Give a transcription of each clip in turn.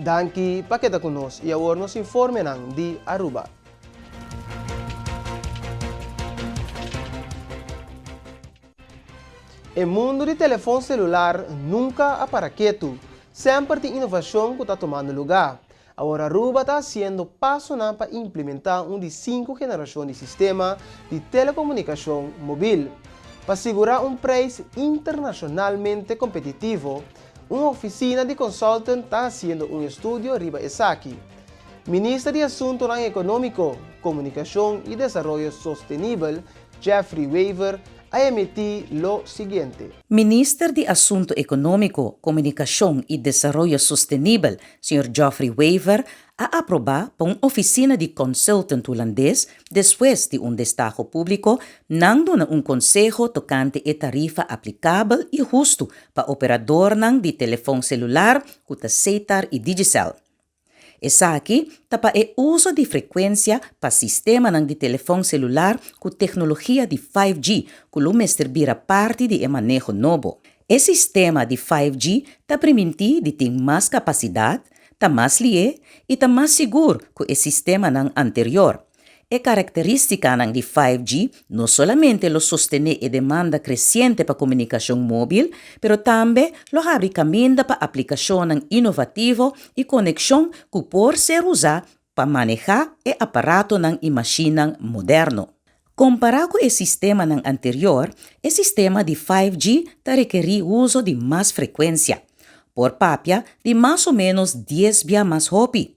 Danki pa keda ku nos i awor nos informenan di Aruba. E mundu di telefon selular nunka a para ketu. Semper tin inovashon ku ta tumando lugá. Awor Aruba ta hasiendo pasonan pa implementá un di sinku generashon di sistema di telekomunikashon mobil. Pa sigurá un preis internashonalmente kompetitivo, un ofisina di consultant ta hasiendo un estudio riba esaki. Minister di Asuntonan Ekonómiko, Komunikashon i Desaroyo Sostenibel, Geoffrey Wever, a emití lo siguiente. Minister di Asunto Ekonómiko, Komunikashon i Desaroyo Sostenibel, señor Geoffrey Wever, a aprobá pa un ofisina di consultant hulandes, despues di un destaho públiko, nan duna un konseho tokante e tarifa aplikabel i hustu pa operadornan di telefon selular ku ta Setar i Digicel. Esaki ta pa e uso di frekuensia pa sistemanan di telefon selular ku teknologia di 5G ku lo mester bira parti di e maneho nobo. E sistema di 5G ta primintí di tin mas kapasidat, ta mas lié i ta mas sigur ku e sistemanan anterior. E karakterístikanan di 5G no solamente lo sostené e demanda kresiente pa komunikashon móbil, pero tambe lo habri kaminda pa aplikashonnan inovativo i konekshon ku por ser usá pa manehá e aparatonan i mashinnan moderno. Kompará ku e sistemanan anterior, e sistema di 5G ta rekerí uso di mas frekuensia, por papia di mas o ménos dies bia mas hopi.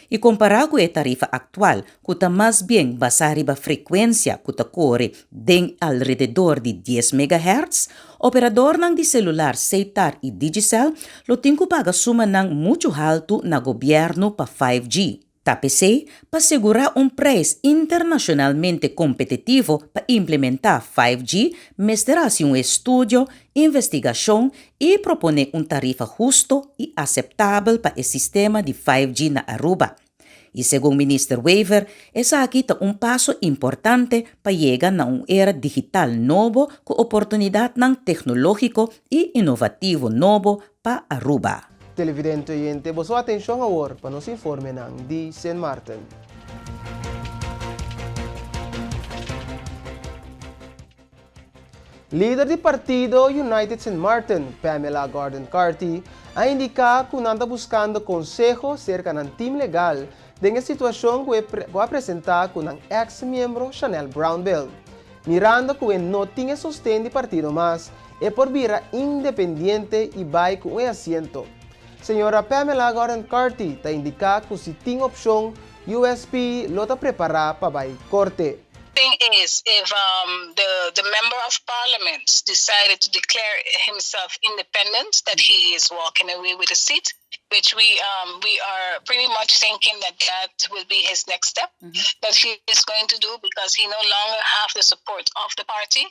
I kompará ku e tarifa aktual ku ta mas bien basá riba frekuensia ku ta kore den alrededor di dies megahertz, operadornan di selular Setar i Digicel lo tin ku paga sumanan muchu haltu na gobièrnu pa 5G. Ta p'esei, pa segurá un preis internashonalmente kompetitivo pa implementá 5G mester hasi un estudio, investigashon i proponé un tarifa husto i aseptabel pa e sistema di 5G na Aruba. I segun Minister Wever, esaki ta un paso importante pa yega na un era digital nobo ku oportunidatnan teknológiko i inovativo nobo pa Aruba. Televidente oyente, boso atenshon awor pa nos informenan di Sint Maarten. Lider di partido United Sint Maarten, Pamela Gordon Carty, a indiká ku nan ta buskando konseho serka nan tim legal den e situashon ku e ku a presentá ku nan eks miembro Chanel Brownbill. Mirando ku e no tin e sosten di partido mas, e por bira independiente i bai ku un e asiento. Señora Pamela Gordon Carty ta indiká ku si tin opshon, USP lo ta prepará pa bai korte. Thing is, if um, the the member of parliament decided to declare himself independent, that he is walking away with a seat, which we um, we are pretty much thinking that that will be his next step that he is going to do because he no longer have the support of the party,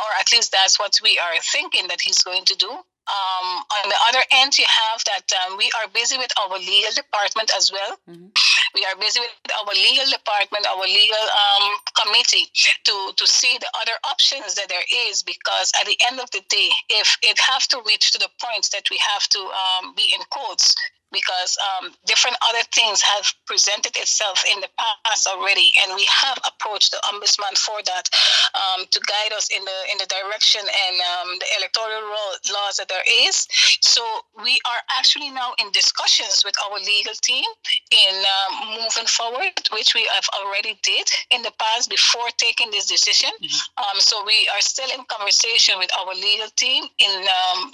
or at least that's what we are thinking that he's going to do. On the other end, you have that we are busy with our legal department as well. We are busy with our legal department, our legal committee to see the other options that there is, because at the end of the day, if it have to reach to the point that we have to be in courts, because different other things have presented itself in the past already, and we have approached the ombudsman for that to guide us in the direction and the electoral laws that there is. So we are actually now in discussions with our legal team in moving forward, which we have already did in the past before taking this decision. So we are still in conversation with our legal team in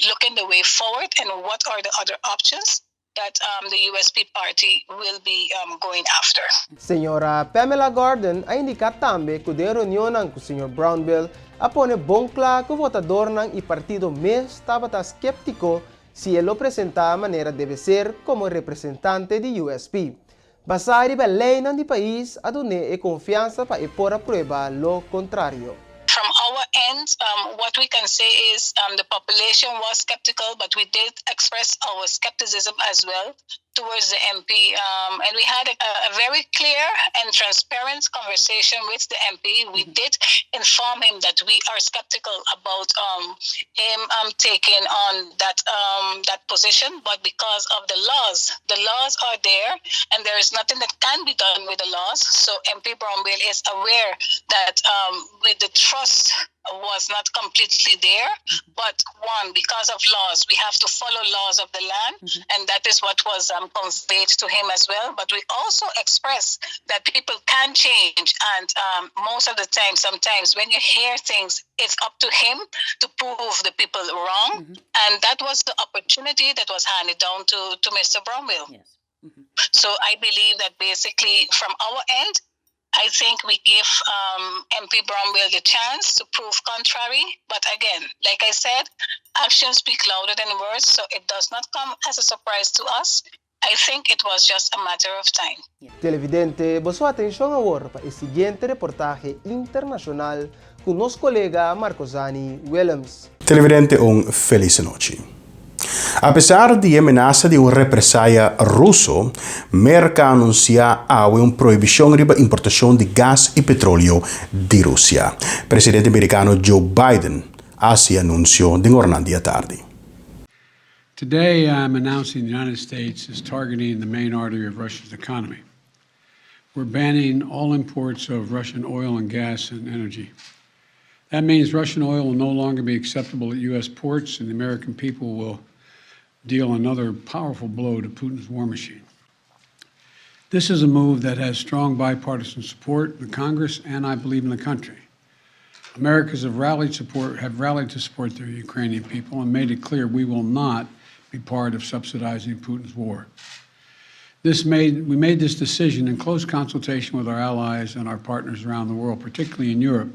looking the way forward and what are the other options that the USP party will be going after. Señora Pamela Gordon a indiká tambe ku den reunion ku señor Brownbill a pone bon kla ku votadónan i partido mes tabata sképtiko si e lo presentá manera debe ser komo representante di USP. Basá riba lei di pais a dun'é e konfiansa pa e por a prueba lo kontrario. From our end, what we can say is the population was skeptical, but we did express our skepticism as well towards the MP. And we had a very clear and transparent conversation with the MP. We did inform him that we are skeptical about him taking on that position, but because of the laws are there, and there is nothing that can be done with the laws. So MP Brownbill is aware that with the trust was not completely there. But one, because of laws, we have to follow laws of the land, and that is what was conveyed to him as well. But we also express that people can change, and most of the time, sometimes when you hear things, it's up to him to prove the people wrong. And that was the opportunity that was handed down to Mr. Brownbill. So I believe that basically from our end, I think we give MP Brownbill the chance to prove contrary. But again, like I said, actions speak louder than words, so it does not come as a surprise to us. I think it was just a matter of time. Televidente, boso atenshon awor pa e siguiente reportahe internashonal ku nos kolega Marcosani Willems. Televidente, un felis nochi. Apesar di e menasa di un represaya ruso, Merka a anunsiá un prohibishon riba importashon di gas i petroleo di Rusia. Presidente merikano Joe Biden a hasi e anunsio den oranan di atardi. Today, I'm announcing the United States is targeting the main artery of Russia's economy. We're banning all imports of Russian oil and gas and energy. That means Russian oil will no longer be acceptable at U.S. ports, and the American people will deal another powerful blow to Putin's war machine. This is a move that has strong bipartisan support in the Congress and, I believe, in the country. Americans have rallied to support their Ukrainian people and made it clear we will not be part of subsidizing Putin's war. We made this decision in close consultation with our allies and our partners around the world, particularly in Europe,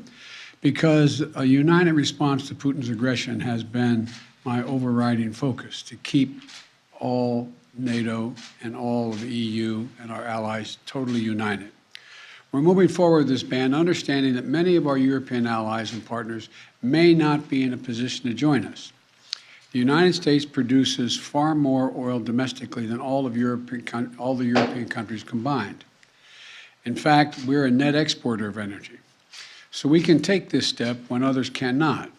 because a united response to Putin's aggression has been my overriding focus to keep all NATO and all of the EU and our allies totally united. We're moving forward with this ban, understanding that many of our European allies and partners may not be in a position to join us. The United States produces far more oil domestically than all the European countries combined. In fact, we're a net exporter of energy. So we can take this step when others cannot.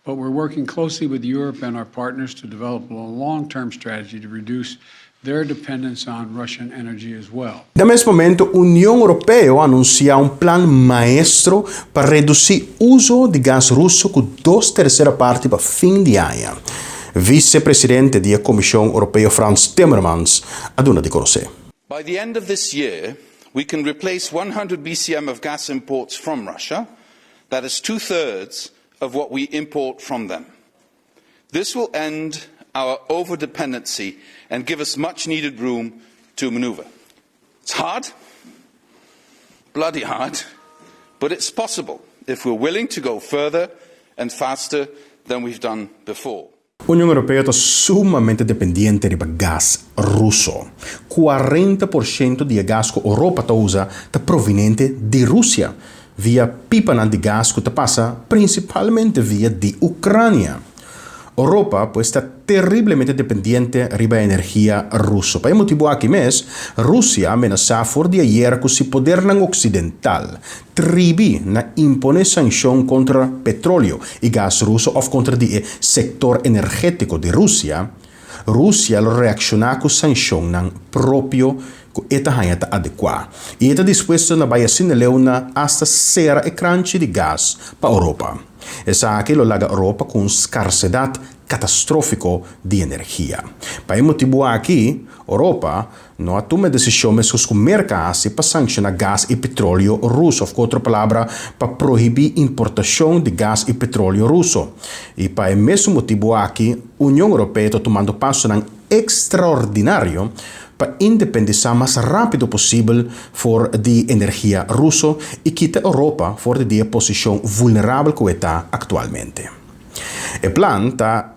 But we're working closely with Europe and our partners to develop a long-term strategy to reduce their dependence on Russian energy as well. Na mes momento, Union Europeo a anunsiá un plan maestro pa redusí uso di gas ruso ku dos tersera parti pa fin di aña. Visepresidente di Komishon Europeo Frans Timmermans a duna di konosé. By the end of this year, we can replace 100 BCM of gas imports from Russia. That is 2/3 of what we import from them. This will end our over-dependency and give us much needed room to maneuver. It's hard, bloody hard, but it's possible if we're willing to go further and faster than we've done before. Union Europeo ta sumamente dependiente di gas ruso. 40% di gas ku Europa ta usa ta proveniente di Rusia, via pipa di gas ku ta pasa prinsipalmente via di Ukrania. Europa, pues, ta teriblemente dependiente riba energia ruso. Pa e motibu aki mes, Rusia a menasá for di ayera ku si podernan oksidental tribi na imponé sanshon kontra petroleo i gas ruso òf kontra e sektor energétiko di Rusia, Rusia lo reakshoná ku sanshonnan propio ku e ta haña ta adekuá. I e ta dispuesto na bai asina leu na hasta sera e kranchi di gas pa Europa. Esaki lo laga Europa ku skarsedat katastrófiko di energia. Pa e motibu aki, Europa no a tuma desishon meskos ku Merka a hasi pa sanshoná gas i petroleo ruso, ku otro palabra, pa prohibí importashon di gas i petroleo ruso. I pa e mesun motibu aki, Union Europeo ta tumando pasonan ekstraordinario pa independisá mas rápido posibel for di energia ruso i kita Europa for di e posishon vulnerabel ku e ta aktualmente. E plan ta,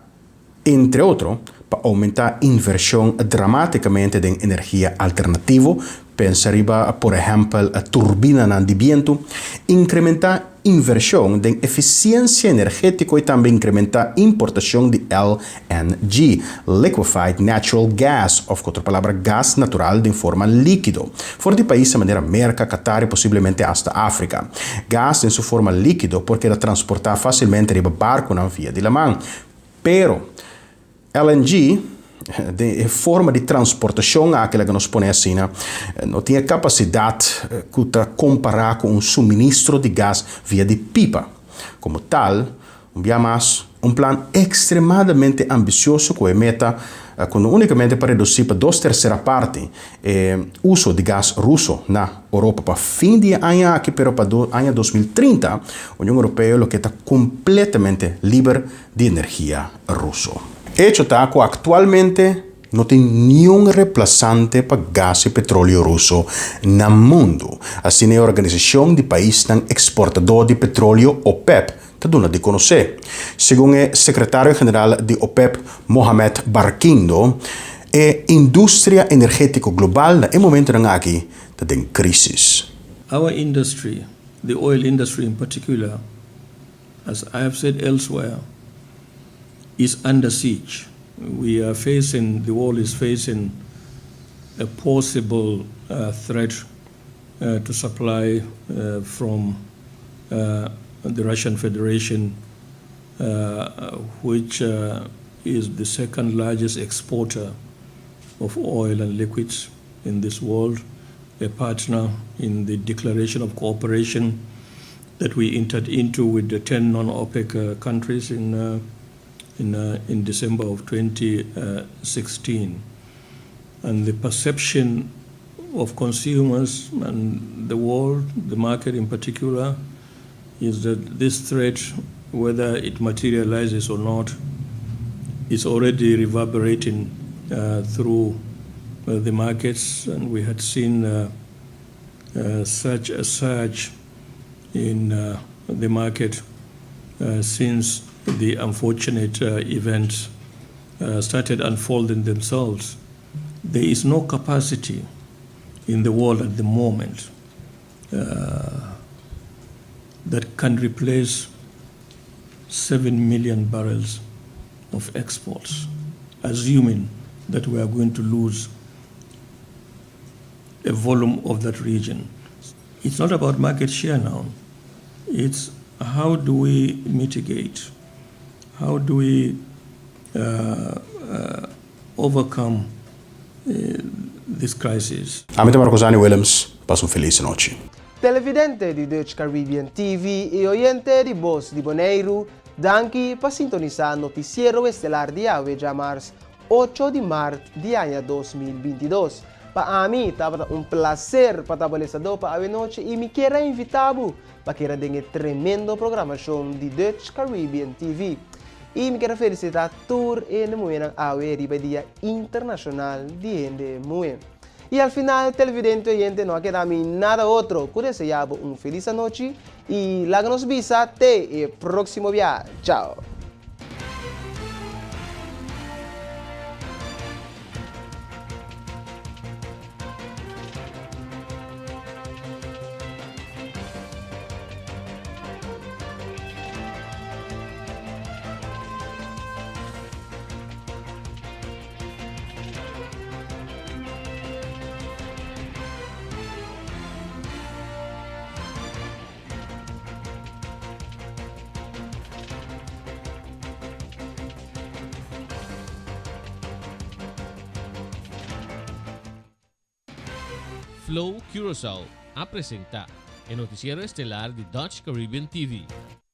entre otro, pa oumentá invershon dramátikamente den energia alternativo, pensa riba por ehèmpel turbinanan di bientu, inkrementá invershon den efisiensia energétiko i tambe inkrementá importashon di LNG, Liquefied Natural Gas, òf ku otro palabra gas natural den forma líkido, for di paisnan manera Merka, Qatar i posiblemente asta Afrika. Gas den su forma líkido por keda transportá fásilmente riba barkunan via di laman. Pero, LNG, den e forma di transportashon aki, laga nos pone asina, no tin e kapasidat ku ta kompará ku un suministro di gas via di pipa. Komo tal, un bia mas, un plan ekstremadamente ambisioso ku e meta ku no únikamente pa redusí pa dos tersera parti e uso di gas ruso na Oropa pa fin di e aña aki, pero pa aña 2030 Union Europeo lo ke ta kompletamente liber di energia ruso. Echo ta ku aktualmente no tin niun replasante pa gas i petroleo ruso na mundu, asina e organisashon di paisnan eksportadó di petroleo OPEP ta duna di konosé. Segun e sekretario general di OPEP Mohamed Barkindo, e industria energétiko global na e momentunan aki ta den krísis. Our industry, the oil industry in particular, as I have said elsewhere, is under siege. We are facing, the world is facing a possible uh, threat uh, to supply uh, from uh, the Russian Federation, uh, which uh, is the second largest exporter of oil and liquids in this world, a partner in the Declaration of Cooperation that we entered into with the 10 non-OPEC countries in, in, in December of 2016. And the perception of consumers and the world, the market in particular, is that this threat, whether it materializes or not, is already reverberating through the markets, and we had seen such a surge in the market since the unfortunate events started unfolding themselves. There is no capacity in the world at the moment that can replace 7 million barrels of exports, assuming that we are going to lose a volume of that region. It's not about market share now. It's how do we mitigate? How do we overcome this crisis? Ami ta Marcosani Willems, pasa un felis nochi. Televidente di Dutch Caribbean TV i oyente di Bos di Boneiru, danki pa sintonisá Notisiero Estelar di awe djamars 8 di mart di aña 2022. Pa ami tabata un plaser pa ta balesadó pa awe nochi i mi kier a invitá bo pa keda den e tremendo programashon di Dutch Caribbean TV. I mi kier a felisitá tur hende muhénan awe riba e Dia Internashonal di Hende Muhé. I al final, televidente oyente, no a keda mi nada otro ku deseá bo un felis anochi i laga nos bisa te e próksimo bia. Chao! Flow Curaçao a presenta e noticiero estelar di Dutch Caribbean TV.